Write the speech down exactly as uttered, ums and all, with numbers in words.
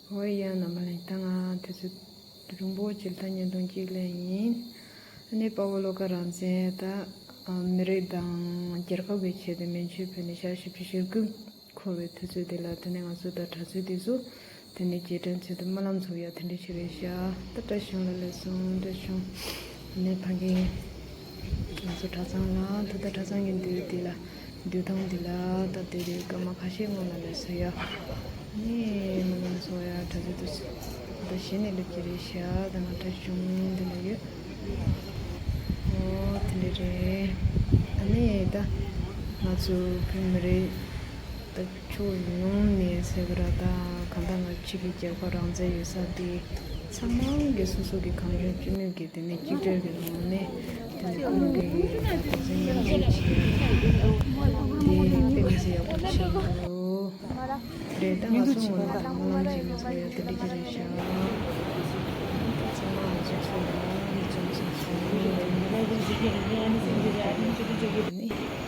ཨོ་ཡ། རྣམ་པ་ལྷན་རྒྱས། ད་ང་དུས་ཚོད་རིང་པོ་ཅིག་ལ་ད་བརྙན་ཐུང་གཅིག་ལེན་ཡིན། ཨ་ནི་དཔའ་བོ་བློ་དགའ་རང་བཙན་ད་མི་རིགས་དང་རྒྱལ་ཁབ་ཀྱི་ཆེད་དུ་མན་ཆད་ཕུལ་ནས་ཞག་བཞི་བཅུ་ཞེ་དགུ་འཁོར་བའི་དུས་ཚོད་དེ་ལ། དེ་ནས་ང་ཚོ་ད་གྲྭ་བཙུན་དེ་ཚོ་དེ་ནས་རྗེས་དྲན་ཚུལ་དུ་སྨོན་ལམ་འཚོགས་ཡ་དེ་འདྲ་ཞིག་རེད་ཤག་ད་བཀྲ་ཤིས་བདེ་ལེགས་སོང་། བཀྲ་ཤིས་བདེ་ལེགས། ཨ་ནི་ཕ་གི་ང་ཚོ་གྲྭ་ཚང་ལ་ད་ལྟ་གྲྭ་ཚང་གི་འདུས་དེ་ལ། འདུས་ཐང་འདི་ལ་ད་དེ་རིང་སྐར་མ་ཁ་ཤས་སྔོན་ལ་ལས་བཟོས་ཡ། ནི་སྨོན་ལམ་འཚོགས་ཡ་གྲྭ་ཚང་དུ་ད་གཞི་ནས་སླེབས་ཀྱི་རེད་ཤག་ད་ང་གྲྭ་ཆུང་འདི་ལ་ཡོད། ཨོ་དེ་འདྲ་རེད། ཨ་ནི་ད་ང་ཚོ་བོད་མི་རིགས་ད་ཕྱོགས་ཡོངས་ནས་ཟེར་གི་ར། ད་གང་ལྟར་ང་ཕྱི་གི་རྒྱལ་ཁབ་རང་བཙན་ཡོད་ས་དེ་ཚང་མ་གི་སོ་སོ་གི་གང་བྱུང་ཅི་ནུས་ཀྱིས་དེ་ནས་གཅིག་སྒྲིལ་གྱི་ངང་ནས་དེ་ནས་ཁོང་གི་གོ་མཚོན་ཉམས་བཞེས་བྱས་དེ་དཔེ་མི་སྲིད་ཡག་པོ་བྱས་འདུག་རེད། ད་ང་ཚོ་ངོ་ནས་སྨོན་ལམ་བྱེད་མཁན་ཚོ་ཡང་དེ་འདྲ་ཅིག་རེད་ཤག་ཚང་མ་ང་ཚོ་ཚོ་ལ་འཛོམས་སོང་ཚོ་ནས་དེ་འདྲ་ཅིག་རེད་ཤག